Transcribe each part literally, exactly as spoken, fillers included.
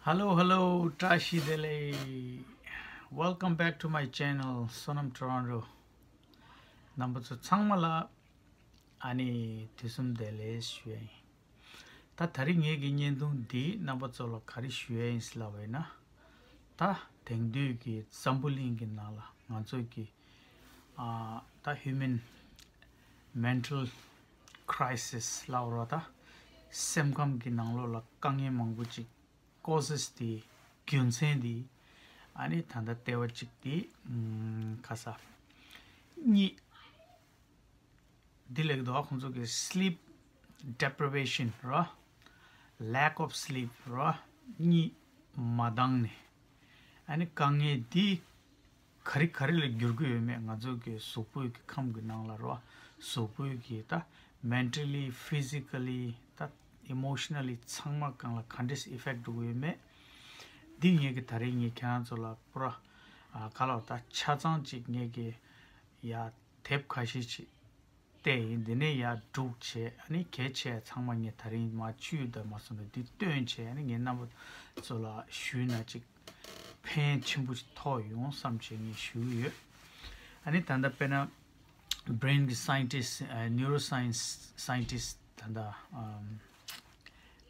Hello, hello, བཀྲ་ཤིས་བདེ་ལེགས། Welcome back to my channel, Sonam Toronto. རྣམ་པ་ཚོ་ཚང་མ་ལ་ཨ་ནི་དུས་གསུམ་བདེ་ལེགས་ཞུ་ཡ་ཡིན། ད་ད་རིང་ངེད་ཀྱི་བརྙན་ཐུང་འདིས་རྣམ་པ་ཚོ་ལ་ག་རེ་ཞུ་ཡ་ཡིན་ཟེར་ལབ་པ་ཡིན་ན། ད་དེང་དུས་ཀྱི་འཛམ་བུ་གླིང་གི་ནང་ལ་ང་ཚོ་གི་ཨ་ད་human mental crisis ལབ་རོགས། ད་སེམས་ཁམས་ཀྱི་ནང་ལོགས་ལ་དཀའ་ངལ་མང་པོ་ཅིག causes དེ། རྒྱུ་མཚན་དེ། ཨ་ནི་ད་ལྟ་ལྟེ་བ་གཅིག་དེ། ཨམ། ཁ་ས། གཉིས། འདི་ལེགས་འདུག་ཁོང་ཚོ་གི་sleep deprivation རོ། lack of sleep རོ། གཉིད་མ་འདང་ནས། ཨ་ནི་དཀའ་ངལ་འདི་ག་རེ་ག་རེ་ལ་འགྱུར་གྱི་ཡོད་མེད། ང་ཚོ་གི་གཟུགས་པོའི་གི་ཁམས་ཀྱི་ནང་ལ་རོ། གཟུགས་པོའི་གི་ད་mentally, physically, ད་emotionally ཚང་མ་སྒང་ལ་ག་འདྲས་effect འགྲོ་གི་ཡོད་མེད། འདི་ངས་གི་ད་རེས་ངས་ཁྱེད་རང་ཚོ་ལ་པུ་ར་ཨ་ག་ལ་ད་ཆ་ཚང་ཅིག་ངས་གི་ཡ་དེབ་ཁ་ཤས་ཅིག་བལྟས་ཡིན། འདི་ནས་ཡར་སྒྲུག་བྱས། ཨ་ནི་གལ་ཆེ་ཚང་མ་ངས་ད་རིང་མ་བཅུད་དང་མ་སོང་ནས་འདི་བཏོན་བྱས། ཨ་ནི་ངས་རྣམ་པ་ཚོ་ལ་ཞུས་ན་ཅིག་ཕན་ཆེན་པོ་ཞིག་ཐོགས་ཡོང་བསམ་བྱས་ངས་ཞུས་ཡོད། ཨ་ནི་ད་ལྟ་དཔེར་ན་brain གི་scientist, neuroscience scientist ད་ལྟ་ཨམ།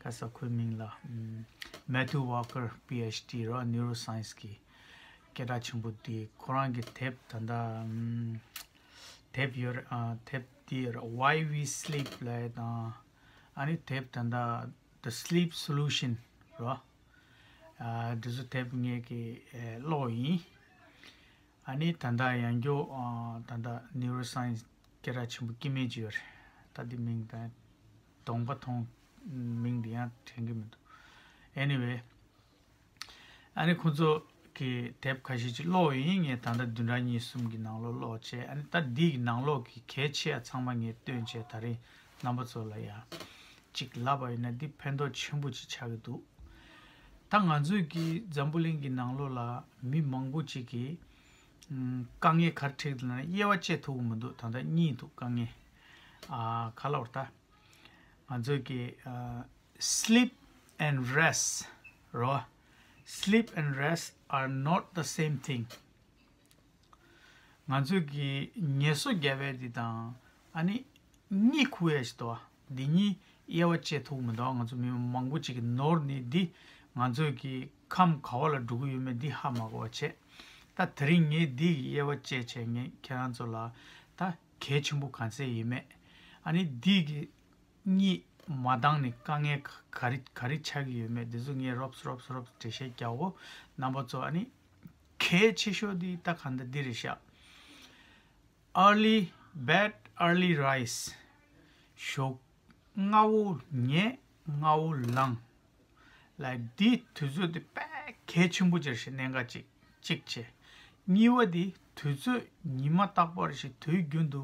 ཁ་ས་ཁོའི་མིང་ལ་ཨམ། Matthew Walker PhD རོ། neuroscience གི་སྐད་གྲགས་ཆེན་པོ་དེ། ཁོ་རང་གི་དེབ་ད་ལྟ་ཨམ། དེབ་ཡོད་རེད། ཨ། དེབ་དེ་ཡོད་རེད། Why We Sleep ལབ་ཡ་དང་། ཨ་ནི་དེབ་ད་ལྟ་The Sleep Solution རོ། ཨ། འདི་ཚོ་དེབ་ངས་ཀྱི་ཨེ་ཀློག་ཡིན། ཨ་ནི་ད་ལྟ་ཡང་སྐྱོ་ཨ། ད་ལྟ་neuroscience སྐད་གྲགས་ཆེན་པོ་སྐྱེ་དམན་ཅིག་ཡོད་རེད། ད་འདི་མིང་ད་གདོང་པ་མཐོང་། མིང་འདི་ཡང་དྲན་གྱི་མི་འདུག Anyway། ཨ་ནི་ཁོ་ཚོ་གི་དེབ་ཁ་ཤས་ཅིག་ཀློག་ཡིན། ངས་ད་ལྟ་བདུན་ཕྲག་གཉིས་གསུམ་གྱི་ནང་ལོགས་ཀློག་བྱས། ཨ་ནི་ད་འདི་གི་ནང་ལོགས་ཀྱི་གལ་ཆེ་ཡ་ཚང་མ་ངས་བཏོན་བྱས་ད་རིང་རྣམ་པ་ཚོ་ལ་ཡ་ཅིག་ལབ་པ་ཡིན་ན་འདི་ཕན་ཐོགས་ཆེན་པོ་ཅིག་ཆགས་ཀྱི་འདུག་ད་ང་ཚོའི་གི་འཛམ་བུ་གླིང་གི་ནང་ལོགས་ལ་མི་མང་པོ་ཅིག་གིས་ཨམ། དཀའ་ངལ་ག་རེ་འཕྲད་ཀྱི་འདུག་ལབ་ན་དབྱེ་བ་བཅད་ཐུབ་ཀྱི་མི་འདུག་ད་ལྟ་གཉིས་འདུག་དཀའ་ངལ། ཨ། ག་ལབ་རེད་ད། ང་ཚོས་ཀྱི་ཨ། sleep and rest རོ། Sleep and rest are not the same thing. ང་ཚོས་ཀྱི་ངལ་གསོ་རྒྱབ་ཡས་འདི་དང་། ཨ་ནི་གཉིད་ཁུག་ཡས་ཞིག་འདུག་བ། འདི་གཉིས་དབྱེ་བ་བཅད་ཐུབ་མི་འདུག་ང་ཚོ་མི་མང་པོ་ཅིག་གི་ནོར་ནི་འདི་ང་ཚོས་ཀྱི་ཁམས་ག་བ་ལ་འགྲོ་གི་ཡོད་མེད་འདི་ཧ་མ་གོ་བ་བྱས། ད་དེ་རིང་ངས་འདི་གི་དབྱེ་བ་བཅད་བྱས་ངས་ཁྱེད་རང་ཚོ་ལ་ད་གལ་ཆེན་པོ་གང་ཚད་ཡིན་མེད། ཨ་ནི་འདི་གི་གཉིད་མ་འདང་ནས་དཀའ་ངལ་ག་རེ་ག་རེ་ཆགས་ཀྱི་ཡོད་མེད་འདི་ཚོ་ངས་རོབ་ཙམ་རོབ་ཙམ་རོབ་ཙམ་འགྲེལ་བཤད་རྒྱག་གོ། རྣམ་པ་ཚོ། ཨ་ནི་གལ་ཆེ་ཤོས་འདི་ད་གང་ལྟར་འདི་རེད་ཤག early bed, early rise. ཞོགས་སྔ་བོ་ཉལ་སྔ་བོ་ལངས་ལ། འདི་དུས་ཚོད་འདི་དཔེ་གལ་ཆེན་པོ་ཅིག་རེད་ཤག་གནད་འགག་ཅིག་གཅིག་བྱས། གཉིས་པ་འདི་དུས་ཚོད་ཉི་མ་རྟག་པར་ཞིག་དུས་རྒྱུན་དུ་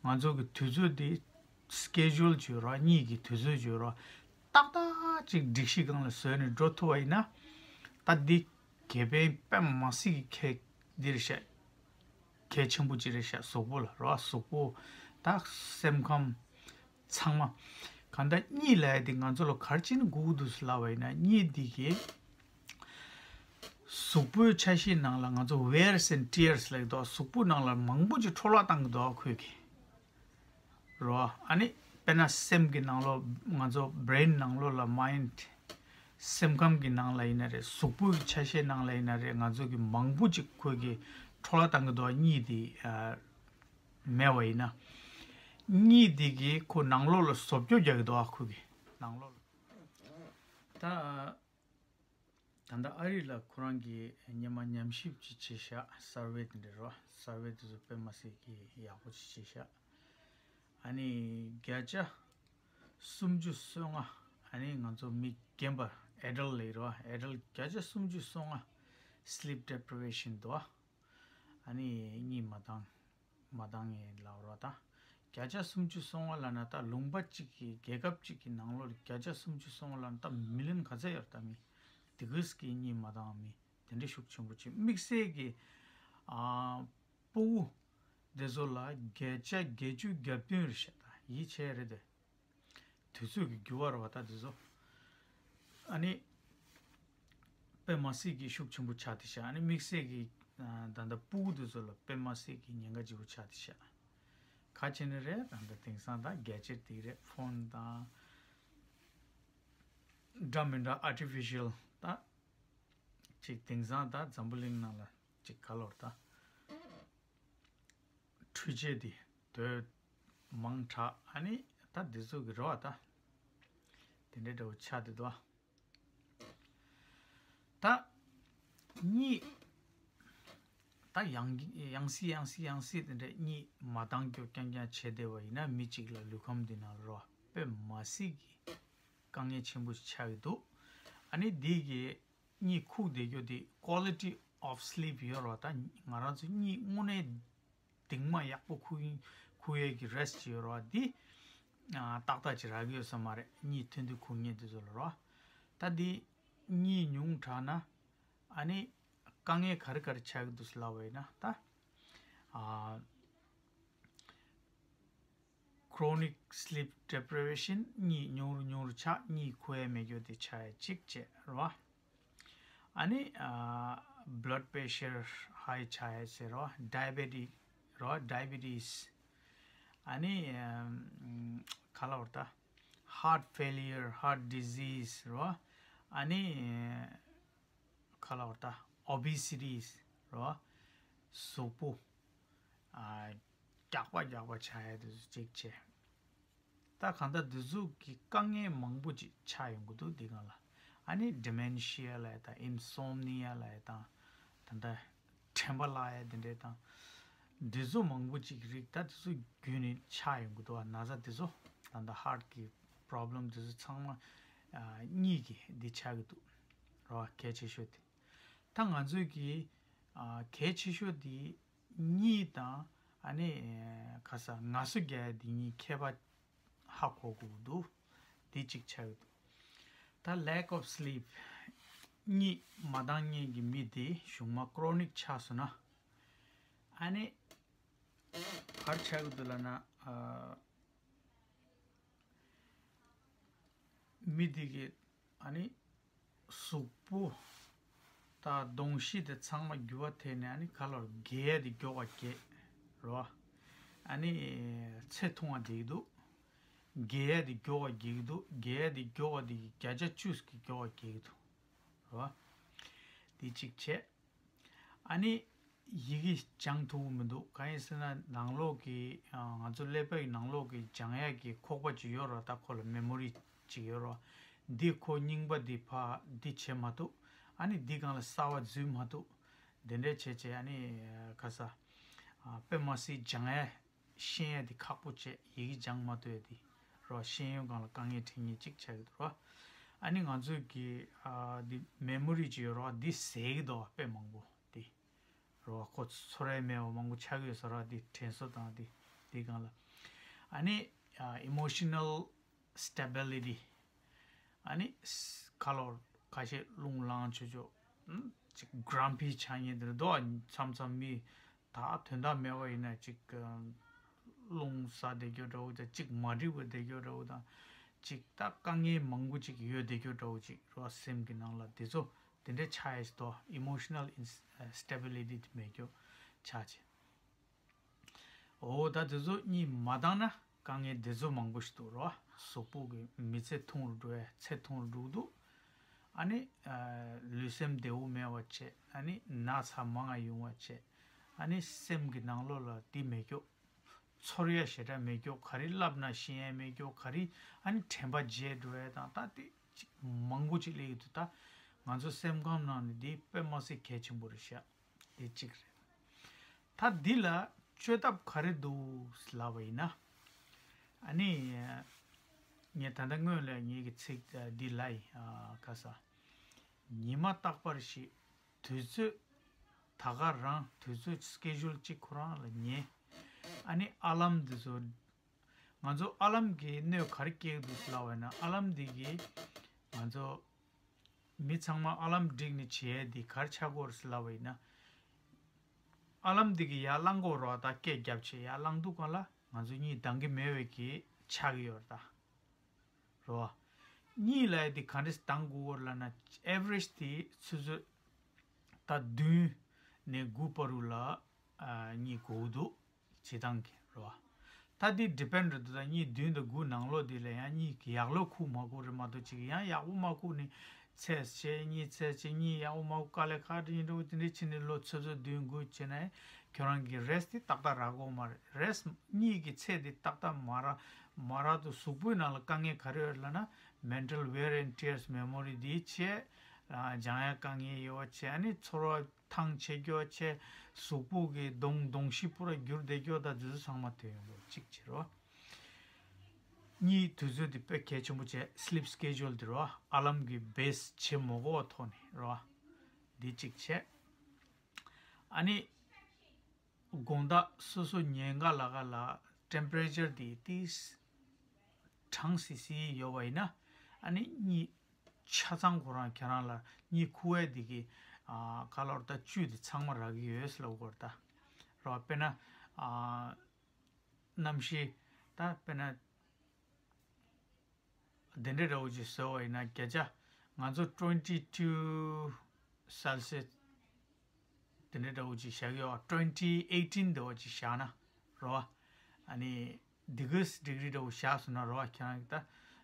ང་ཚོ་གི་དུས་ཚོད་འདི་schedule བྱོས་རོགས། གཉིད་ཀྱི་དུས་ཚོད་བྱོས་རོགས། ཏག་ཏག་ཅིག་སྒྲིག་གཞི་སྒང་ལ་བཟོས་ནས་འགྲོ་ཐུབ་པ་ཡིན་ན། ད་འདི་དགེ་ཕན་དཔེ་མ་སྲིད་ཀྱི་གལ་འདི་རེད་ཤག་གལ་ཆེན་པོ་ཅིག་རེད་ཤག་གཟུགས་པོ་ལ་རོགས། གཟུགས་པོ་ད་སེམས་ཁམས་ཚང་མ། གང་ལྟར་གཉིད་ལབ་ཡ་འདི་ང་ཚོ་ལ་ག་རེ་བྱས་ནས་དགོས་ཀྱི་འདུག་ཟེར་ལབ་པ་ཡིན་ན། གཉིད་འདི་གིས་གཟུགས་པོའི་ཆ་ཤས་ནང་ལ་ང་ཚོ་wears and tears ལབ་ཀྱི་འདུག་གཟུགས་པོ་ནང་ལ་མང་པོ་ཅིག་འཕྲོ་བརླག་བཏང་གི་འདུག་ཁོས་ཀྱིས་རོ། ཨ་ནི་དཔེར་ན་སེམས་ཀྱི་ནང་ལོགས། ང་ཚོ་brain ནང་ལོགས་ལ། mind སེམས་ཁམས་ཀྱི་ནང་ལ་ཡིན་ན་རེད། གཟུགས་པོའི་ཆ་ཤས་ནང་ལ་ཡིན་ན་རེད། ང་ཚོ་གི་མང་པོ་ཅིག་ཁོས་ཀྱིས་འཕྲོ་བརླག་བཏང་གི་འདུག་གཉིད་དེ་ཨ་མེད་པ་ཡིན་ན། གཉིད་དེ་གིས་ཁོ་ནང་ལོགས་ལ་བཟོ་བཅོས་རྒྱག་གི་འདུག་ཁོས་ཀྱིས་ནང་ལོགས་ལ། ད་ད་ལྟ་ཨ་རི་ལ་ཁོ་རང་གིས་སྔོན་མ་ཉམས་ཞིབ་ཅིག་བྱས་ཤག survey དེ་འདྲ་རོ། survey དེ་ཚོ་དཔེ་མ་སྲིད་ཀྱི་ཡག་པོ་ཅིག་བྱས་ཤག་ཨ་ནི་བརྒྱ་ཆ་སུམ་ཅུ་སོ་ལྔ། ཨ་ནི་ང་ཚོ་མི་རྒན་པ་adult ལབ་རོ། adult བརྒྱ་ཆ་སུམ་ཅུ་སོ་ལྔ་sleep deprivation འདུག་ཨ་ནི་གཉིད་མ་འདང་མ་འདང་ངེས་ལབ་རོ། ད་བརྒྱ་ཆ་སུམ་ཅུ་སོ་ལྔ་ལབ་ན་ད་ལུང་པ་གཅིག་གི་རྒྱལ་ཁབ་གཅིག་གི་ནང་ལོགས་ལ་བརྒྱ་ཆ་སུམ་ཅུ་སོ་ལྔ་ལབ་ན་ད་million ག་ཚད་ཡོད་རེད། ད་མི་དེ་གིས་ཀྱི་གཉིད་མ་འདང་མི་དེ་འདྲ་ཤུགས་ཆེན་པོ་ཅིག་དམིགས་བསལ་གྱི་ཨ་སྤུ་གུ་དེ་ཚོ་ལ་བརྒྱ་ཆ་བརྒྱད་ཅུ་གྱ་བདུན་རེད་ཤག་ད་ཡིད་ཆེས་རེད་དེ། དུས་ཚོད་ཀྱི་འགྱུར་བ་རེད་པ་ད་དེ་ཚོ། ཨ་ནི་ དཔེ་མ་སྲིད་ཀྱི་ཤུགས་ཆེན་པོ་ཆགས་ཏེ་ཤག་ཨ་ནི་དམིགས་བསལ་གྱི་ཨ་ད་ལྟ་སྤུ་གུ་དེ་ཚོ་ལ་དཔེ་མ་སྲིད་ཀྱི་ཉེན་ཁ་ལྗིད་པོ་ཆགས་ཏེ་ཤག་ག་བྱས་ནས་རེད། ད་ལྟ་དེང་སང་ད་གེ་ཇེཊ་དེ་རེད། ཕོན་དང་འདྲ་མི་འདྲ་ཨར་ཊི་ཕི་ཤལ་ད་ཅིག་དེང་སང་ད་འཛམ་བུ་གླིང་ནང་ལ་ཅིག་ག་ལོར་ད། འཕྲུལ་ཆས་འདི་དོད་མང་དྲགས། ཨ་ནི་ད་འདི་ཚོ་གི་རེད་བ། ད་དེ་འདྲའི་འདྲ་བོ་ཆགས་བསྡད་འདུག་ཨ། ད་གཉིད་ད་ཡང་ཡང་སེ་ཡང་སེ་ཡང་སེ་དེ་འདྲའི་གཉིད་མ་འདང་རྒྱུ་རྐྱང་རྐྱང་བྱས་བསྡད་པ་ཡིན་ན། མི་གཅིག་ལ་ལུས་ཁམས་འདི་ནང་ལ་རེད་བ། དཔེ་མ་སྲིད་ཀྱི་དཀའ་ངལ་ཆེན་པོ་ཞིག་ཆགས་ཀྱི་འདུག་ཨ་ནི་འདི་གི་གཉིད་ཁུག་བསྡད་རྒྱུ་དེ་quality of sleep ཡོད་རེད་བ། ད་ང་རང་ཚོ་གཉིད་དངོས་གནས་གཏིང་མ་ཡག་པོ་ཁུག་ཡིན་ཁུག་ཡས་ཀྱི་རེ་སི་ཊི་ཅིག་ཡོད་རེད་བ། འདི་ཨ་ཏག་ཏག་ཅིག་རག་གི་ཡོད་ས་མ་རེད། གཉིད་ཐུང་ཐུང་ཁུག་མཁན་དེ་ཚོ་ལ་རེད་བ། ད་འདི་གཉིད་ཉུང་དྲགས་ན་ཨ་ནི་དཀའ་ངལ་ག་རེ་ག་རེ་ཆགས་ཀྱི་འདུག་ཟེར་ལབ་པ་ཡིན་ན། ད་ཨ། chronic sleep deprivation གཉིད་ཉུང་རུ་ཉུང་རུ་ཆགས། གཉིད་ཁུག་ཡས་མེད་རྒྱུ་དེ་ཆགས་ཡས་གཅིག་བྱས་རེད་བ། ཨ་ནི་ཨ་blood pressure high ཆགས་ཡས་ཟེར་རེད་བ། diabetes རེད་བ། diabetes ཨ་ནི་ཨམ་ག་ལབ་རེད་ད། heart failure, heart disease རེད་བ། ཨ་ནི་ག་ལབ་རེད་ད། obesity རེད་བ། གཟུགས་པོ་ཨ་རྒྱགས་པ་རྒྱགས་པ་ཆགས་ཡས་དེ་ཚོ་གཅིག་བྱས། ད་གང་ལྟར་འདི་ཚོ་གི་དཀའ་ངལ་མང་པོ་ཅིག་ཆགས་ཡོང་གི་འདུག་འདི་སྒང་ལ། ཨ་ནི་dementia ལབ་ཡས་དང་insomnia ལབ་ཡས་དང་། ད་ལྟ་དྲན་པ་བརླག་ཡས་དེ་འདྲས་དང་། འདི་ཚོ་མང་པོ་ཅིག་གི་རིགས་ད་འདི་ཚོ་བརྒྱུད་ནས་ཆགས་ཡོང་གི་འདུག་ན་ཚ་འདི་ཚོ། ད་ལྟ་heart གི་problem འདི་ཚོ་ཚང་མ་ཨ་གཉིད་ཀྱི་འདི་ཆགས་ཀྱི་འདུག་རེད་བ། གལ་ཆེ་ཤོས་དེ། ད་ང་ཚོས་ཀྱི་ཨ་གལ་ཆེ་ཤོས་དེ་གཉིད་དང་ཨ་ནི་ཁ་ས་ངལ་གསོ་རྒྱག་ཡ་དེ་གཉིས་ཁྱད་པར་ཧ་གོ་དགོས་ཀྱི་འདུག་འདི་གཅིག་ཆགས་ཀྱི་འདུག་ད་lack of sleep གཉིད་མ་འདང་མཁན་གྱི་མི་དེ་གཞུག་མ་chronic ཆགས་སོང་ན། ཨ་ནི་ག་རེ་ཆགས་ཀྱི་འདུག་ལབ་ན། ཨ་མི་དེ་གི་ཨ་ནི་གཟུགས་པོ་དང་གདོང་གཤིས་དེ་ཚང་མ་འགྱུར་བ་ཐེབས་ནས། ཨ་ནི་ག་ལོར་རྒས་ཡས་དེ་མགྱོགས་པ་རྒས་རེད་བ། ཨ་ནི་ཚེ་ཐུང་བ་བསྡད་ཀྱི་འདུག་རྒས་ཡས་དེ་མགྱོགས་པ་རྒས་ཀྱི་འདུག་རྒས་ཡས་དེ་མགྱོགས་པ་དེ་གི་བརྒྱ་ཆ་བཅུ་གི་མགྱོགས་པ་རྒས་ཀྱི་འདུག་རེད་བ། དེ་གཅིག་བྱས། ཨ་ནི་ཡི་གེ་སྦྱང་ཐུབ་ཀྱི་མི་འདུག་གང་ཡིན་ཟེར་ན་ནང་ལོགས་ཀྱི་ཨ་ང་ཚོ་ཀླད་པའི་ནང་ལོགས་ཀྱི་སྦྱང་ཡག་གི་ཁོག་པ་ཅིག་ཡོད་རེད་བ། ད་ཁོ་ལ་མེ་མོ་རི་ཅིག་ཡོད་རེད་བ། འདི་ཁོ་རྙིང་པ་འདི་ཕར་འདི་བྱེད་མ་ཐུབ། ཨ་ནི་འདི་སྒང་ལ་གསར་པ་འཛུལ་མ་ཐུབ། འདི་འདྲས་བྱས་བྱས་ཨ་ནི་ཁ་ས་ཨ་དཔེ་མ་སྲིད་སྦྱང་ཡག་ཤེས་ཡ་དེ་ཁག་པོ་བྱས། ཡི་གེ་སྦྱང་མ་ཐུབ་ཡ་དེ་རོ། ཤེས་ཡོན་སྒང་ལ་དཀའ་ངལ་འཕྲད་མཁན་གཅིག་ཆགས་ཀྱི་འདུག་རོ། ཨ་ནི་ང་ཚོས་ཀྱི་ཨ་འདི་མེ་མོ་རི་ཅིག་ཡོད་རོ། འདི་ཟད་ཀྱི་འདུག་དཔེ་མང་པོ་དེ་རོ། ཁོ་ཚོར་ཡ་མེད་པ་མང་པོ་ཆགས་ཀྱི་ཡོད་ས་རོ། འདི་དྲན་གསོ་དང་འདི་འདི་སྒང་ལ། ཨ་ནི་ཨ་emotional stability ཨ་ནི་ཁ་ལོར་ཁ་ཤས་རླུང་ལངས་ཆོག་ཆོག་ཨམ་ཅིག་གྷ་རམ་པི་ཆགས་མཁན་དེ་འདྲ་འདུག་མཚམས་མཚམས་མི་ད་དོན་དག་མེད་པ་ཡིན་ན་ཅིག་རླུང་ཟ་བསྡད་རྒྱུ་འདྲ་བོ་དང་། ཅིག་མ་འགྲིག་པ་བསྡད་རྒྱུ་འདྲ་བོ་དང་། ཅིག་ད་དཀའ་ངལ་མང་པོ་ཅིག་ཡོད་བསྡད་རྒྱུ་འདྲ་བོ་ཅིག་རོ། སེམས་ཀྱི་ནང་ལ་དེ་ཚོ་དེ་འདྲ་ཆགས་ཡས་ཤིག་འདུག emotional ins- stability དེ་མེད་རྒྱུ་ཆགས་ཅིག་འོ་ད་དེ་ཚོ་གཉིད་མ་འདང་ན་དཀའ་ངལ་དེ་ཚོ་མང་པོ་ཞིག་འདུག་རོ། གཟུགས་པོ་གི་མི་ཚེ་ཐུང་རུ་འགྲོ་ཡ། ཚེ་ཐུང་རུ་འགྲོ་གི་འདུག་ཨ་ནི་ཨ་ལུས་སེམས་བདེ་བོ་མེད་པ་བྱས། ཨ་ནི་ན་ཚ་མང་ང་ཡོང་བ་བྱས། ཨ་ནི་སེམས་ཀྱི་ནང་ལོགས་ལ་དེ་མེད་རྒྱུ། ཚོར་ཡ་ཞེ་དྲག་མེད་རྒྱུ། ག་རེ་ལབ་ན་ཤེས་ཡ་མེད་རྒྱུ། ག་རེ་ཨ་ནི་དྲན་པ་བརྗེད་འགྲོ་ཡ་དང་། ད་དེ་ཅིག་མང་པོ་ཅིག་སླེབས་ཀྱི་འདུག་ད་ང་ཚོ་སེམས་ཁམས་ནང་ནས་དེ་དཔེ་མ་སྲིད་གལ་ཆེན་པོ་རེད་ཤག་དེ་གཅིག་རེད། ད་འདི་ལ་བཅོས་ཐབས་ག་རེ་འདུག་ལབ་པ་ཡིན་ན། ཨ་ནི་ངས་ད་ལྟ་སྔོན་ལ་ངེད་ཀྱི་ཚིག་འདི་ལབ་ཡིན། ཨ་ཁ་ས། ཉི་མ་རྟག་པར་ཞིག་དུས་ཚོད་ད་ག་རང་དུས་ཚོད་སི་ཀེ་ཇུལ་གཅིག་ཁོ་རང་ལ་ཉན། ཨ་ནི་ཨ་ལམ་འདི་ཚོ། ང་ཚོ་ཨ་ལམ་གྱི་གནོད་ག་རེ་སྐྱེལ་གྱི་འདུག་ལབ་པ་ཡིན་ན། ཨ་ལམ་འདི་གིས་ང་ཚོ་མི་ཚང་མ་ཨ་ལམ་བསྒྲིགས་ནས་བྱེད་ཡས་འདི་ག་རེ་ཆགས་ཀྱི་ཡོད་རེད་ལབ་པ་ཡིན་ན། ཨ་ལམ་འདི་གིས་ཡར་ལངས་ཀྱི་ཡོད་རེད་བ། ད་སྐད་རྒྱབ་བྱས་ཡར་ལངས་དུས་སྒང་ལ་ང་ཚོ་གཉིད་འདང་གི་མེད་པའི་གི་ཆགས་ཀྱི་ཡོད་རེད་ད། རེད་བ། གཉིད་ལབ་ཡ་དེ་ག་འདྲས་འདང་དགོས་ཀྱི་ཡོད་རེད་ལབ་ན། ཨེ་ཝ་རེཇ་དེ་ཆུ་ཚོད་ ད་བདུན་ནས་དགུ་བར་དུ་ལ་ཨ་གཉིད་ཁུག་འདུག་བྱེད་སྟངས་ཀྱི་རེད་བ། ད་འདི་depend་རེད་འདུག་ད་གཉིད་བདུན་དང་དགུ་ནང་ལོགས་འདི་ལ་ཡང་གཉིད་ཀྱི་ཡག་ལོས་ཁུག་མ་ཁུག་རེད་མ་གཏོགས་ཅིག་ཡང་ཡག་པོ་མ་ཁུག་ནས་ཚད་བྱས་གཉིད་ཚད་བྱས་གཉིད་ཡག་པོ་མ་ཁུག་དཀའ་ལས་ཁག་དེ་འདྲ་དེ་འདྲ་བྱས་ནས་ལོ་ཆུ་ཚོད་བདུན་དགུ་བྱས་ན་ཁྱོད་རང་གི་rest་དེ་ཏག་ཏག་རག་གི་ཡོད་མ་རེད། rest་གཉིད་ཀྱི་ཚད་དེ་ཏག་ཏག་མ་རག་མ་རག་དུས་གཟུགས་པོའི་ནང་ལ་དཀའ་ངལ་ག་རེ་ཡོད་ལབ་ན་mental wear and tears memory་དེ་བྱས། ཨ་སྦྱང་ཡ་དཀའ་ངལ་ཡོད་པ་བྱས། ཨ་ནི་ཚོར་བ་ཐང་ཆད་རྒྱུ་བྱས། གཟུགས་པོ་གི་གདོང་གདོང་ཤི་པུ་ར་འགྱུར་བསྡད་རྒྱུ་དང་དེ་ཚོ་ཚང་མ་དེ་ཡོང་གི་གཅིག་བྱེད་རོགས། གཉིད་དུས་ཚོད་དེ་དཔེ་གལ་ཆེན་པོ་བྱས། sleep schedule་དེ་རོགས། alarm་གི་base་བྱེད་མ་དགོས་པ་ཐོག་ནས་རོགས། འདི་གཅིག་བྱས། ཨ་ནི་དགོང་དག་སོ་སོ་ཉལ་ག་ལ་ག་ལ་temperature་དེ་ཏིས་གྲང་སི་སི་ཡོད་པ་ཡིན་ན། ཨ་ནི་གཉིད་ཆ་ཚང་ཁོ་རང་ཁྱེད་རང་ལ་གཉིད་ཁུག་ཡས་དེ་གི་ཨ་ག་ལོར་ད་བཅུད་དེ་ཚང་མ་རག་གི་ཡོད་ཟེར་ལབ་དགོས་རེད་ད། རོ་དཔེར་ན་ཨ་གནམ་གཤིས་ད་དཔེར་ན་དེ་འདྲ་འདྲ་བོ་ཅིག་བཟོས་པ་ཡིན་ན། བརྒྱ་ཆ་ང་ཚོ་twenty two Celsius་དེ་འདྲ་འདྲ་བོ་ཅིག་བཞག་ཡོད། twenty eighteen་འདྲ་བོ་ཅིག་བཞག་ན་རོ། ཨ་ནི་degrees degree་འདྲ་བོ་བཞག་སོང་ན་རོ། ཁྱེད་རང་གི་ད་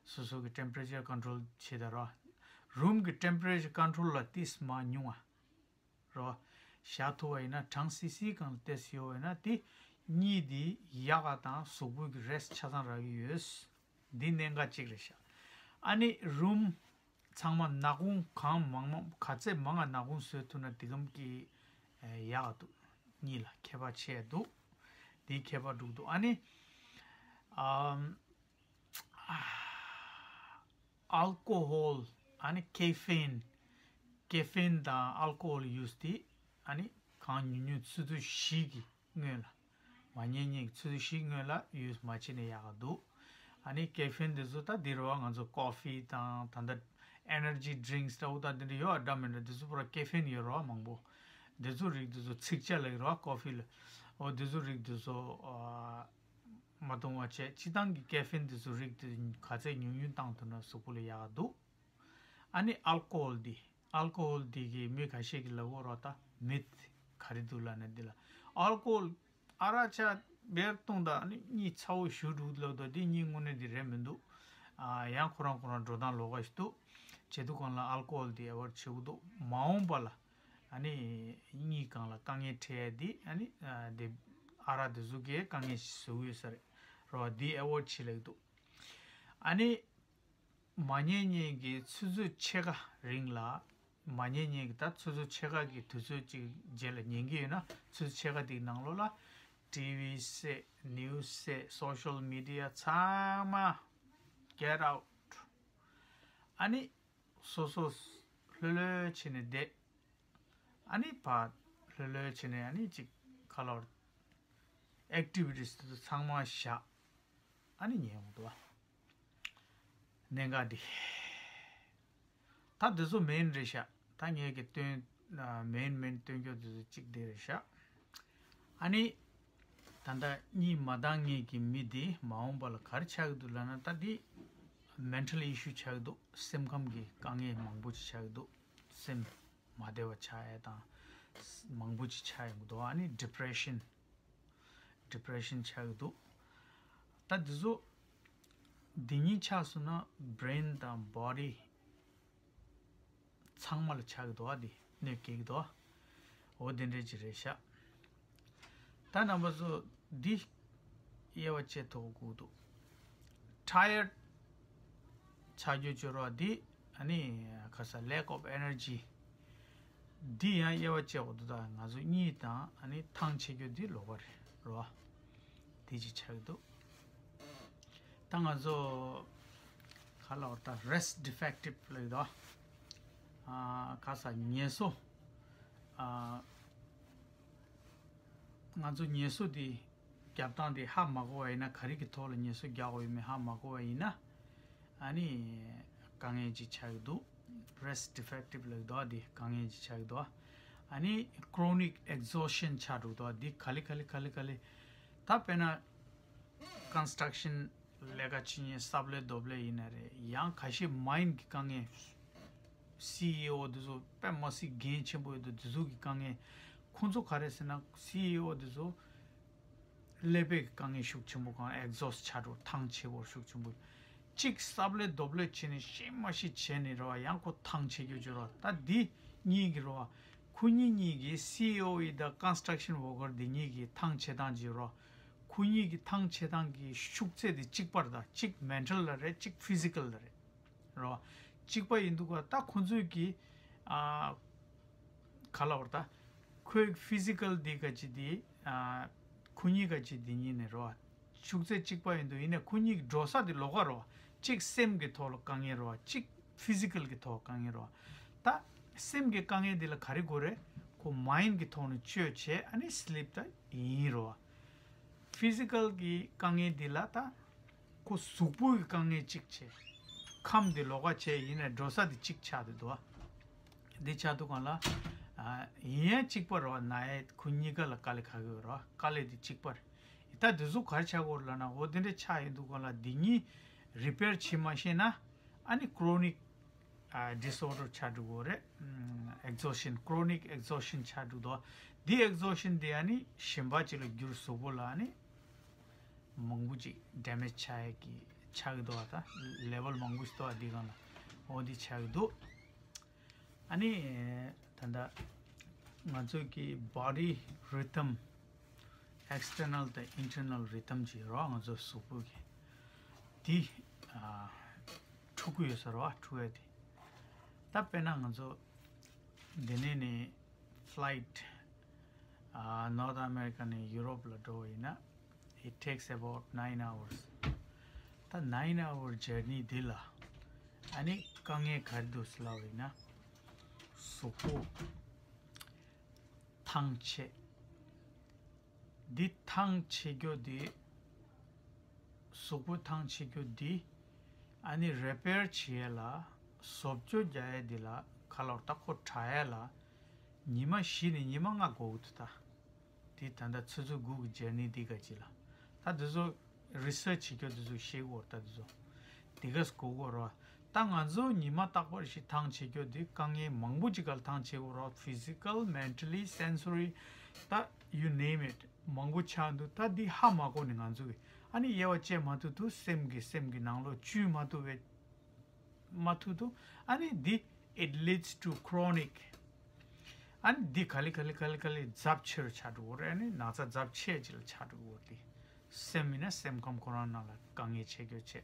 སོ་སོ་གི་temperature control་བྱེད་ད་རོ། room་གི་temperature control་ལ་ཏིས་མ་ཉུང་བ་རོ། བཞག་ཐུབ་པ་ཡིན་ན། གྲང་སི་སི་སྒང་ལ་ཏིས་ཡོད་པ་ཡིན་ན་དེ་གཉིད་དེ་ཡག་ག་དང་གཟུགས་པོ་གི་rest་ཆ་ཚང་རག་གི་ཡོད། འདི་གནད་འགག་གཅིག་རེད་ཤག་ཨ་ནི་room་ཚང་མ་ནག་ཁུང་གང་མང་མང་ག་ཚད་མང་ང་ནག་ཁུང་བཟོས་ཐུབ་ན་དེ་གམ་གྱི་ཨེ་ཡག་འདུག་གཉིད་ལ་ཁྱད་པར་ཆེ་འདུག་དེའི་ཁྱད་པར་འདུག་འདུག་ཨ་ནི་ཨམ་alcohol་ཨ་ནི་caffeine། caffeine་དང་alcohol་use་དེ་ཨ་ནི་གང་ཉུང་ཉུང་ཆུ་ཚོད་བཞི་གི་སྔོན་ལ། མ་ཉལ་ཉལ་གྱི་ཆུ་ཚོད་བཞི་སྔོན་ལ་use་མ་བྱས་ན་ཡག་ག་འདུག་ཨ་ནི་caffeine་དེ་ཚོ་ད་འདི་རུ་བ་ང་ཚོ་coffee་དང་ད་ལྟ་energy drinks་འདྲ་བོ་ད་འདི་འདྲ་ཡོད་ཨ། འདྲ་མི་འདྲ་དེ་ཚོ་པུ་ར་caffeine་ཡོད་རེད་བ་མང་པོ། དེ་ཚོ་རིགས་དེ་ཚོ་ཚིག་ཆ་ལ་ཡོད་རེད་བ་coffee་ལ། འོ་དེ་ཚོ་རིགས་དེ་ཚོ་ཨ་མ་འཐུང་བ་བྱས། སྤྱིར་བཏང་གི་caffeine་དེ་ཚོ་རིགས་དེ་ག་ཚད་ཉུང་ཉུང་བཏང་ཐུབ་ན་གཟུགས་པོ་ལ་ཡག་ག་འདུག་ཨ་ནི་alcohol་འདི། alcohol་འདི་གི་མི་ཁ་ཤས་ཀྱི་ལབ་ཡོད་རེད་ད། མིད་ག་རེ་འདུག་ལབ་ན་འདི་ལ་alcohol་ཨ་རག་ཆ་བེར་བཏུང་ད་ནི་གཉིད་ཚ་བོ་ཞུ་འདུག་ལབ་དོ། འདི་གཉིད་དངོས་གནས་འདི་རེད་མི་འདུག་ཨ་ཡང་ཁོ་རང་ཁོ་རང་འགྲོ་སྟངས་ལོགས་ཀ་ཞིག་འདུག་བྱེད་དུས་སྒང་ལ་alcohol་འདི་avoid་བྱེད་དགོས་འདུག་མ་འོངས་པ་ལ་ཨ་ནི་གཉིད་སྒང་ལ་དཀའ་ངལ་འཕྲད་ཡ་འདི་ཨ་ནི་ཨ་འདི་ཨ་རག་འདི་ཚོ་གིས་དཀའ་ངལ་ཞིག་བཟོ་གི་ཡོད་ས་རེད་རོ། འདི་avoid་བྱེད་ལབ་ཀྱི་འདུག་ཨ་ནི། མ་ཉལ་ཉལ་གྱི་ཆུ་ཚོད་ཕྱེད་ཀ་རིང་ལ། མ་ཉལ་ཉལ་གྱི་ད་ཆུ་ཚོད་ཕྱེད་ཀ་གི་དུས་ཚོད་ཅིག་རྗེས་ལ་ཉན་གྱི་ཡོད་ན། ཆུ་ཚོད་ཕྱེད་ཀ་དེའི་ནང་ལོགས་ལ་TV་བསད། news་བསད། social media་ཚང་མ་get out། ཨ་ནི་སོ་སོ་ལྷོད་ལྷོད་བྱས་ནས་བསྡད། ཨ་ནི་ཕར་ལྷོད་ལྷོད་བྱས་ནས་ཨ་ནི་ཅིག་ཁ་ལོར་activities་དེ་ཚོ་ཚང་མ་བཞག་ཨ་ནི་ཉལ་འོང་འདུག་བ། གནད་འགག་འདི། ད་འདི་ཚོ་main་རེད་ཤག་ད་ངས་ཀྱི་སྟོན་main main་སྟོན་རྒྱུ་འདི་ཚོ་གཅིག་འདི་རེད་ཤག་ཨ་ནི་ད་ལྟ་གཉིད་མ་འདང་ངེས་ཀྱི་མི་འདི་མ་འོངས་པ་ལ་ག་རེ་ཆགས་ཀྱི་འདུག་ལབ་ན། ད་འདི་mental issue་ཆགས་ཀྱི་འདུག་སེམས་ཁམས་ཀྱི་དཀའ་ངལ་མང་པོ་ཅིག་ཆགས་ཀྱི་འདུག་སེམས་མ་བདེ་བ་ཆགས་ཡ་དང་མང་པོ་ཅིག་ཆགས་ཡོང་གི་འདུག་ཨ་ནི་depression། depression་ཆགས་ཀྱི་འདུག་ད་འདི་ཚོ་འདི་གཉིས་ཆགས་སོང་ན་brain་དང་body་ཚང་མ་ལ་ཆགས་ཀྱི་འདུག་ཨ་འདི་གནོད་སྐྱེལ་གྱི་འདུག་འོ་དེ་འདྲས་ཅིག་རེད་ཤག་ད་རྣམ་པ་ཚོ་འདི་དབྱེ་བ་ཕྱེ་ཐུབ་དགོས་འདུག tired་ཆགས་རྒྱུ་བྱེད་རོགས། འདི་ཨ་ནི་ཁ་ས་lack of energy། འདི་ཡང་དབྱེ་བ་ཕྱེ་དགོས་འདུག་ད་ང་ཚོ་གཉིད་དང་ཨ་ནི་ཐང་ཆད་རྒྱུ་འདི་ལོགས་ཀ་རེད་རོ། དེ་ཅིག་ཆགས་ཀྱི་འདུག་ད་ང་ཚོ་ག་ལ་བར་ད་rest defective་ལབ་ཀྱི་འདུག་ཨ་ག་ས་ངལ་གསོ། ཨ་ང་ཚོ་ངལ་གསོ་འདི་རྒྱབ་སྟངས་འདི་ཧ་མ་གོ་བ་ཡིན་ན། ག་རེ་གི་ཐོག་ལ་ངལ་གསོ་རྒྱག་དགོས་ཡོད་མེད་ཧ་མ་གོ་བ་ཡིན་ན། ཨ་ནི་དཀའ་ངལ་ཅིག་ཆགས་ཀྱི་འདུག rest defective་ལབ་ཀྱི་འདུག་འདི་དཀའ་ངལ་ཅིག་ཆགས་ཀྱི་འདུག་ཨ་ནི་chronic exhaustion་ཆགས་འགྲོ་གི་འདུག་འདི་ག་ལེ་ག་ལེ་ག་ལེ་ག་ལེ། ད་དཔེར་ན་construction་ལས་ཀ་བྱེད་མཁན་སབ་ལེ་རྡོབ་ལེ་ཡིན་ན་རེད། ཡང་ཁ་ཤས་mind་གི་དཀའ་ངལ། སི་ཨི་ཨོ་དེ་ཚོ་དཔེ་མ་སྲིད་འགན་ཆེན་པོ་ཡོད་དུས་དེ་ཚོ་གི་དཀའ་ངལ། ཁོང་ཚོ་ག་རེ་ཟེར་ན་སི་ཨི་ཨོ་དེ་ཚོ་ཀླད་པའི་དཀའ་ངལ་ཤུགས་ཆེན་པོ་གང་ཨེག་ཟོ་སི་ཊི་ཆགས་འགྲོ། ཐང་ཆད་སྐོར་ཤུགས་ཆེན་པོ། གཅིག་སབ་ལེ་རྡོབ་ལེ་བྱས་ནས་ཤེས་མ་ཤེས་བྱས་ནས་རེད་བ། ཡང་ཁོ་ཐང་ཆད་རྒྱུ་བྱོས་རེད་བ། ད་འདི་གཉིས་ཀྱི་རེད་བ། ཁོ་གཉིས་གཉིས་ཀྱི་སི་ཨི་ཨོ་ཡི་དང་ཀོན་སི་ཊྲག་ཤན་ཝོར་ཀར་འདི་གཉིས་ཀྱི་ཐང་ཆད་སྟངས་ཀྱི་རེད་བ། ཁོ་གཉིས་ཀྱི་ཐང་ཆད་སྟངས་ཀྱི་ཤུགས་ཚད་དེ་གཅིག་པ་རེད། ད་གཅིག་མེན་ཊལ་ལ་རེད། གཅིག་ཕི་ཟི་ཀལ་ལ་རེད། རེད་བ། གཅིག་པ་ཡིན་འདུག་ག་ད་ཁོ་ཚོས་ཀྱི་ཨ་ག་ལ་བར་ད་ཁོའི་ཕི་ཟི་ཀལ་འདི་ག་ཅི་འདི་ཨ་ཁོ་གཉིས་ག་ཅི་འདི་གཉིས་ནས་རེད་བ། ཤུགས་ཚད་གཅིག་པ་ཡིན་འདུག་ཡིན་ནའི་ཁོ་གཉིས་ཀྱི་འགྲོ་ས་དེ་ལོགས་ཀ་རེད་བ། གཅིག་སེམས་ཀྱི་ཐོག་ལ་དཀའ་ངལ་རེད་བ། གཅིག་ཕི་ཟི་ཀལ་གྱི་ཐོག་དཀའ་ངལ་རེད་བ། ད་སེམས་ཀྱི་དཀའ་ངལ་འདི་ལ་ག་རེ་དགོས་རེད། ཁོ་མའིན་ཌི་གི་ཐོག་ནས་བཅོས་བྱས་ཨ་ནི་སི་ལིབ་ད་ཡིན་རེད་བ། ཕི་ཟི་ཀལ་གྱི་དཀའ་ངལ་འདི་ལ་ད། ཁོ་གཟུགས་པོའི་དཀའ་ངལ་གཅིག་བྱས། ཁམས་དེ་ལོགས་ཀ་བྱས་ཡིན་ནའི་འགྲོ་ས་དེ་གཅིག་ཆགས་བསྡད་འདུག་བ། འདི་ཆགས་འདུག་གང་ལ། ཨ་ཡིན་ཡང་གཅིག་པ་རེད་བ། ན་ཡས་ཁོ་གཉིས་ཀ་ལ་དཀའ་ལས་ཁག་གི་ཡོད་རེད་བ། དཀའ་ལས་དེ་གཅིག་པ་རེད། ད་དེ་ཚོ་ག་རེ་ཆགས་ཀྱི་ཡོད་རེད་ལབ་ན། འོ་དེ་འདྲ་ཆགས་ཡོང་དུས་སྒང་ལ་འདི་གཉིས་རི་པེར་བྱེད་མ་ཤེས་ན་ཨ་ནི་ཀྲོ་ནིག་ཨ་ཌིས་ཨོར་ཌར་ཆགས་འགྲོ་གི་ཡོད་རེད། ཨེག་ཟོ་ཤན། ཀྲོ་ནིག་ཨེག་ཟོ་ཤན་ཆགས་འགྲོ་འདུག་འདི་ཨེག་ཟོ་ཤན་འདི་ཨ་ནི་གཞན་པ་ཅིག་ལ་འགྱུར། གཟུགས་པོ་ལ་ཨ་ནི་མང་པོ་ཅིག་ཌེ་མེཇ་ཆགས་ཡས་ཀྱི་ཆགས་ཀྱི་འདུག་བ། ད་ལེ་ཝལ་མང་པོ་ཞིག་འདུག་བ། འདི་སྒང་ལ་འོ་འདི་ཆགས་ཀྱི་འདུག་ཨ་ནི་ད་ལྟ་ང་ཚོ་གི་body rhythm, external དང་internal rhythm ཅིག་ཡོད་རེད་བ། ང་ཚོ་གཟུགས་པོ་གི་འདི་ཨ་འཁྲུག་གི་ཡོད་ས་རེད་བ། འཁྲུག་ཡས་དེ། ད་དཔེར་ན་ང་ཚོ་འདི་ནས་ནས་ཕ་ལའིཊ་ཨ་North America ནས་ཡུ་རོབ་ལ་འགྲོ་བ་ཡིན་ན། It takes about nine hours. ད་nine hour journey འདི་ལ་ཨ་ནི་དཀའ་ངལ་ག་རེ་འདུག་ཟེར་ལབ་པ་ཡིན་ན། གཟུགས་པོ་ཐང་ཆད། འདི་ཐང་ཆད་རྒྱུ་འདི། གཟུགས་པོ་ཐང་ཆད་རྒྱུ་འདི་ཨ་ནི་རི་པེར་བྱེད་ཡས་ལ། བཟོ་བཅོས་རྒྱག་ཡས་འདི་ལ་ག་ལ་བར་ད་ཁོ་དྲག་ཡས་ལ་ཉི་མ་བཞི་ནས་ཉི་མ་ལྔ་འགོར་གི་འདུག་ད། དེ་ད་ལྟ་ཆུ་ཚོད་དགུ་གི་ཇར་ནི་འདི་ག་ཅི་ལ། ད་དེ་ཚོ་རི་སར་ཆི་བྱེད་རྒྱུ་དེ་ཚོ་ཤེས་དགོས་རེད། ད་དེ་ཚོ་དེ་ག་སྒོ་དགོས་རེད་བ། ད་ང་ཚོ་ཉི་མ་རྟག་པར་ཞིག་ཐང་ཆད་རྒྱུ་དེ་དཀའ་ངལ་མང་པོ་ཅིག་ག་ལ་ཐང་ཆད་དགོས་རེད་བ། ཕི་ཟི་ཀལ། མེན་ཊལ་ལི། སེན་སོ་རི། ད་you name it མང་པོ་ཆགས་འདུག་ད་འདི་ཧ་མ་གོ་ནས་ང་ཚོ་གི་ཨ་ནི་དབྱེ་བ་བཅད་མ་ཐུབ་འདུག་སེམས་ཀྱི་སེམས་ཀྱི་ནང་ལོགས་བཅུག་མ་ཐུབ་པའི་མ་ཐུབ་འདུག་ཨ་ནི་འདི་it leads to chronic. ཨ་ནི་འདི་ག་ལེ་ག་ལེ་ག་ལེ་ག་ལེ་ཚབས་ཆེ་རུ་ཆགས་འགྲོ་གི་རེད། ཨ་ནི་ན་ཚ་ཚབས་ཆེ་ཅིག་ལ་ཆགས་འགྲོ་གི་རེད། འདི་སེམས་ཡིན་ན་སེམས་ཁམས་ཁོ་རང་ནང་ལ་དཀའ་ངལ་ཆེ་རྒྱུ་ཆེ།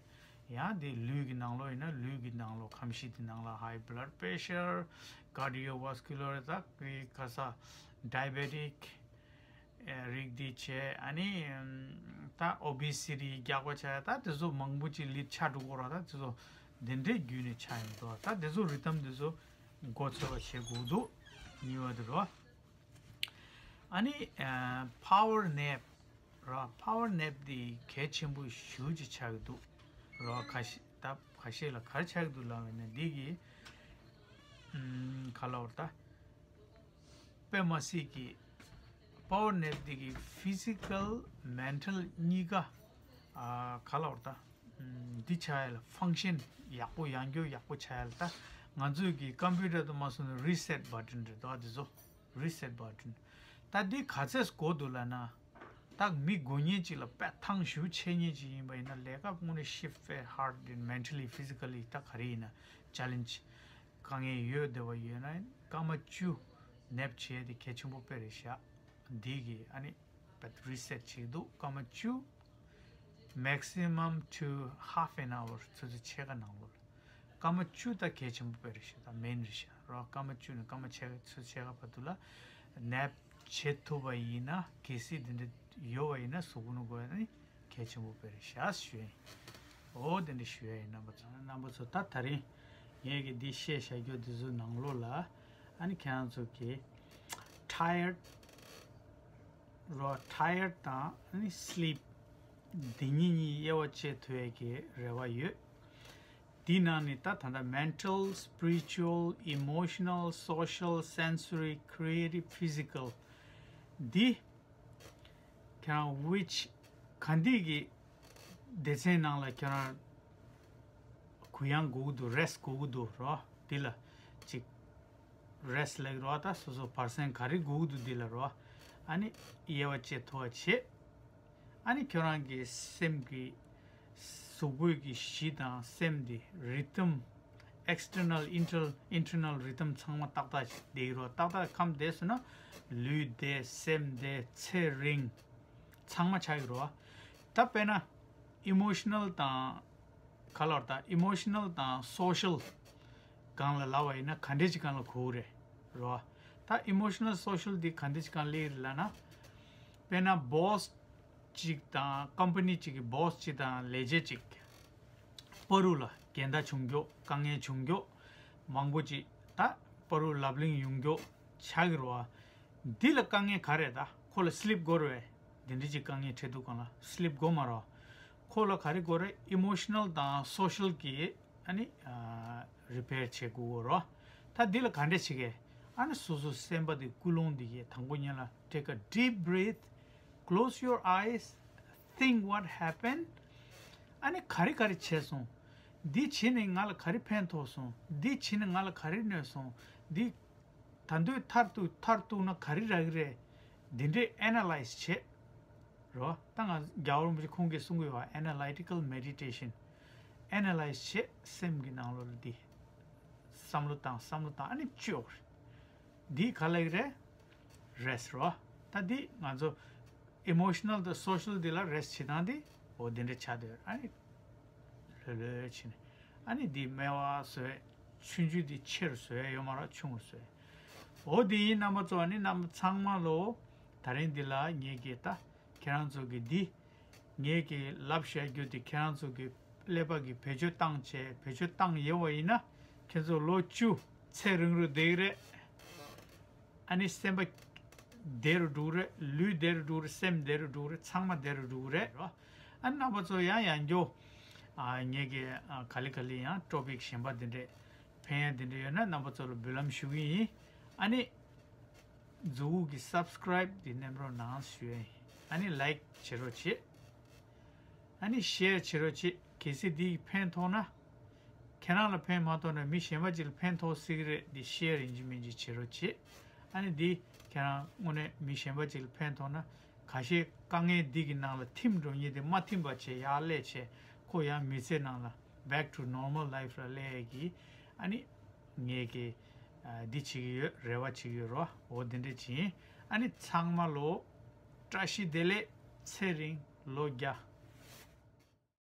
ཡང་འདི་ལུས་ཀྱི་ནང་ལོགས་ཡིན་ན་ལུས་ཀྱི་ནང་ལོགས་ཁམས་གཤིས་དེ་ནང་ལ་high blood pressure, cardiovascular ད་གི་ག་ས་diabetic རིགས་འདི་བྱས། ཨ་ནི་ད་ཨོ་བི་སི་ཊི་རྒྱག་པ་བྱས། ད་དེ་ཚོ་མང་པོ་ཅིག་ལི་ཆགས་འགྲོ་གི་རེད་བ། ད་དེ་ཚོ་འདི་འདྲའི་བརྒྱུད་ནས་ཆགས་ཡོང་གི་འདུག་ད་དེ་ཚོ་རི་དམ་དེ་ཚོ་མགོ་ཚོས་པ་བྱེད་དགོས་འདུག་གཉིས་པ་དེ་རེད་བ། ཨ་ནི་power nap རེད་བ། power nap འདི་གལ་ཆེན་པོ་ཞེ་པོ་ཅིག་ཆགས་ཀྱི་འདུག་རེད་བ། ཁ་ཤས་ད་ཁ་ཤས་ལ་ག་རེ་ཆགས་ཀྱི་འདུག་ལབ་པ་ཡིན་ན་འདི་གི་ཨམ་ག་ལབ་དགོས་རེད་ད། དཔེ་མ་སྲིད་ཀྱི་power nap འདི་གི་physical mental གཉིས་ཀ་ཨ་ག་ལབ་དགོས་རེད་ད། ཨམ་འདི་ཆགས་ཡ་ལ་function ཡག་པོ་ཡང་སྐྱོར་ཡག་པོ་ཆགས་ཡ་ལ། ད་ང་ཚོའི་གི་ཀམ་པུ་ཊར་དུ་མ་སོང་ན་reset button རེད་དོ། ཨ་འདི་ཚོ་reset button། ད་འདི་ག་ཚོད་དགོས་འདུག་ལབ་ན། ད་མི་དགོས་མཁན་ཅིག་ལ་དཔེ་ཐང་ཞེ་པོ་ཆད་མཁན་ཅིག་ཡིན་པ་ཡིན་ན། ལས་ཀ་དངོས་གནས་shift དཔེ་hard and mentally, physically ད་ག་རེ་ཡིན་ན་challenge དཀའ་ངལ་ཡོད་བསྡད་པ་ཡོད་ན་སྐར་མ་བཅུ་nap བྱེད་ཡ་དེ་གལ་ཆེན་པོ་དཔེ་རེད་ཤག་འདི་གི་ཨ་ནི་reset བྱེད་འདུག་སྐར་མ་བཅུ། maximum to half an hour ཆུ་ཚོད་ཕྱེད་ཀ་ནང་ལོགས་ལ། སྐར་མ་བཅུ་ད་གལ་ཆེན་པོ་དཔེ་རེད་ཤག་ད་main རེད་ཤག་རོ། སྐར་མ་བཅུ་ནས་སྐར་མ་ཕྱེད་ཀ་ཆུ་ཚོད་ཕྱེད་ཀ་བར་དུ་ལ་nap བྱེད་ཐུབ་པ་ཡིན་ན། གལ་སྲིད་དེ་འདྲ་ཡོད་པ་ཡིན་ན་གཟུགས་པོ་ནང་དགོས་ཡ་ནི་གལ་ཆེན་པོ་དཔེ་རེད་ཤག་ཞུ་ཡ་ཡིན། འོ་དེ་འདྲ་ཞུ་ཡ་ཡིན། རྣམ་པ་ཚོ་རྣམ་པ་ཚོ་ད་ད་རིང་ངས་ཀྱི་འདི་བཤད་བཞག་རྒྱུ་འདི་ཚོའི་ནང་ལོགས་ལ་ཨ་ནི་ཁྱེད་རང་ཚོ་གི་tired རོ། tired དང་ཨ་ནི་sleep འདི་གཉིས་གཉིས་དབྱེ་བ་བཅད་ཐུབ་ཡས་ཀྱི་རེ་བ་ཡོད། འདི་ནང་ནས་ད་ད་ལྟ་mental, spiritual, emotional, social, sensory, creative, physical འདི་ཁྱེད་རང་which ག་འདི་གི་སྡེ་ཚན་ནང་ལ་ཁྱེད་རང་གུ་ཡངས་དགོས་ཀྱི་འདུག rest དགོས་ཀྱི་འདུག་རོ། འདི་ལ་ ཅིག་རེས་ལེགས་རོ། ད་སོ་སོ་བར་གསེང་ག་རེ་སྒུག་འདུག་འདི་ལ་རོ། ཨ་ནི་དབྱེ་བ་དཔྱད་ཐུབ་པ་བྱེད། ཨ་ནི་ཁྱོད་རང་གི་སེམས་ཀྱི་གཟུགས་པོའི་གི་གཞི་དང་སེམས་འདི་rhythm, external, internal, internal rhythm ཚང་མ་ཏག་ཏག་ཅིག་བསྡད་ཡོད་རོ། ཏག་ཏག་ཁམས་བསྡད་སོང་ན་ལུས་བདེ་སེམས་བདེ་ཚེ་རིང་ཚང་མ་ཆགས་ཡོད་རོ། ད་དཔེར་ན་emotional དང་ག་ལོར་ད་emotional དང་social སྒང་ལ་ལབ་པ་ཡིན་ན་ག་འདྲས་ཅིག་སྒང་ལ་གོ་གི་རེད་རོ། ད་emotional social འདི་ག་འདྲས་ཅིག་སྒང་སླེབས་རེད་ལབ་ན། དཔེར་ན་boss གཅིག་དང་company གཅིག་གི་boss གཅིག་དང་ལས་བྱེད་གཅིག་བར་དུ་ལ་འགལ་ཟླ་བྱུང་རྒྱུ་དཀའ་ངལ་བྱུང་རྒྱུ་མང་པོ་ཅིག་ད་བར་དུ་ལབ་གླེང་ཡོང་རྒྱུ་ཆགས་ཀྱི་རེད་བ། འདི་ལ་དཀའ་ངལ་ག་རེད། ད་ཁོ་ལ་sleep དགོས་རེད་བས། འདི་འདྲ་ཅིག་དཀའ་ངལ་འཕྲད་དུས་སྒང་ལ་sleep དགོས་མ་རེད། ཁོ་ལ་ག་རེ་དགོས་རེད། emotional དང་social གི་ཨ་ནི་repair བྱེད་དགོས་རེད། ད་འདི་ལ་ག་འདྲ་བྱེད་གས། ཨ་ནི་སོ་སོ་སེམས་པ་དེ་ཀུན་སློང་འདི་གས་དང་པོ་ཉིད་ལ་take a deep breath, close your eyes, think what happened. ཨ་ནི་ག་རེ་ག་རེ་བྱས་སོང་། འདི་བྱས་ནས་ང་ལ་ག་རེ་ཕན་ཐོགས་སོང་། འདི་བྱས་ནས་ང་ལ་ག་རེ་གནོད་སོང་། འདི་ད་དུང་མཐར་ཐུག་མཐར་ཐུག་ན་ག་རེ་རག་གི་རེད། འདི་འདྲས་analyze བྱེད་རོ། ད་ང་རྒྱལ་བ་རིན་པོ་ཆེ་ཁོང་གིས་གསུང་གི་ཡོད་པ་analytical meditation, analyze བྱེད། སེམས་ཀྱི་ནང་ལོགས་ལ་འདི་བསམ་བློ་བཏང་བསམ་བློ་བཏང་ཨ་ནི་བཅོས། འདི་ག་ལ་གི་རེད། rest རོ། ད་འདི་ང་ཚོ་emotional དང་social འདི་ལ་rest བྱེད་སྟངས་འདི་འོ་འདི་འདྲས་ཆགས་བསྡད་ཡོད་ཨ་ནི། ལྷོད་ལྷོད་བྱས་ནས་ཨ་ནི་འདི་སྨེ་བ་བཟོས། ཆུང་ཆུང་འདི་ཆེ་རུ་བཟོས་ཡོད་མ་རེད། ཆུང་རུ་བཟོས། འོ་འདི་ཡིན། རྣམ་པ་ཚོ་ཨ་ནི་རྣམ་པ་ཚང་མ་ལོ་ད་རིང་འདི་ལ་ངེད་ཀྱིས་ད་ཁྱེད་རང་ཚོ་གི་འདི་ངེད་ཀྱིས་ལབ་བཤད་རྒྱུ་འདི་ཁྱེད་རང་ཚོ་གི་ཀླད་པ་གི་བེད་སྤྱོད་བཏང་བྱས་བེད་སྤྱོད་བཏང་ཡོད་པ་ཡིན་ན་ཁྱེད་ཚོ་ལོ་བཅུ་ཚེ་རིང་རུ་བསྡད་ཀྱི་རེད། ཨ་ནི་སེམས་པ་བདེ་རུ་འགྲོ་གི་རེད། ལུས་བདེ་རུ་འགྲོ་གི་རེད། སེམས་བདེ་རུ་འགྲོ་གི་རེད། ཚང་མ་བདེ་རུ་འགྲོ་གི་རེད་རོ། ཨ་ནི་རྣམ་པ་ཚོ་ཡང་ཡང་འགྱོ། ཨ་ངེད་ཀྱི་ཨ་ག་ལེ་ག་ལེ་ཡང་topic གཞན་པ་འདི་འདྲས་ཕན་ཡ་འདི་འདྲས་ཡོད་ན་རྣམ་པ་ཚོ་ལ་འབུལ་ལམ་ཞུ་གི་ཡིན། ཨ་ནི་མཛུ་གུ་གི་subscribe འདི་ནེམ་རོགས་གནང་ཞུ་ཡ་ཡིན། ཨ་ནི་like བྱེད་རོགས་བྱེད། ཨ་ནི་share བྱེད་རོགས་བྱེད། གལ་སྲིད་འདི་ཕན་ཐོགས་ན། ཁྱེད་རང་ལ་ཕན་མ་ཐོགས་ན་མི་གཞན་པ་ཅིག་ལ་ཕན་ཐོགས་སྲིད་ཀྱི་རེད། འདི་share ཡིན་གཅིག་མིན་གཅིག་བྱེད་རོགས་བྱེད། ཨ་ནི་འདི་ཁྱེད་རང་དངོས་གནས་མི་གཞན་པ་ཅིག་ལ་ཕན་ཐོགས་ན་ཁ་ཤས་དཀའ་ངལ་འདི་གི་ནང་ལ་ཐིམ་འགྲོ་མཁན་དེ་མ་ཐིམ་པ་བྱས་ཡར་སླེབས་བྱས་ཁོ་ཡང་མི་ཚེ་ནང་ལ་back to normal life ལ་སླེབས་ཡས་ཀྱི་ཨ་ནི་ངས་ཀྱི་ཨ་འདི་བྱེད་ཀྱི་ཡོད། རེ་བ་བྱེད་ཀྱི་ཡོད་རོ། འོ་འདི་འདྲ་ཅིག་ཡིན། ཨ་ནི་ཚང་མ་ལོ་བཀྲ་ཤིས་བདེ་ལེགས། ཚེ་རིང་ལོ་བརྒྱ།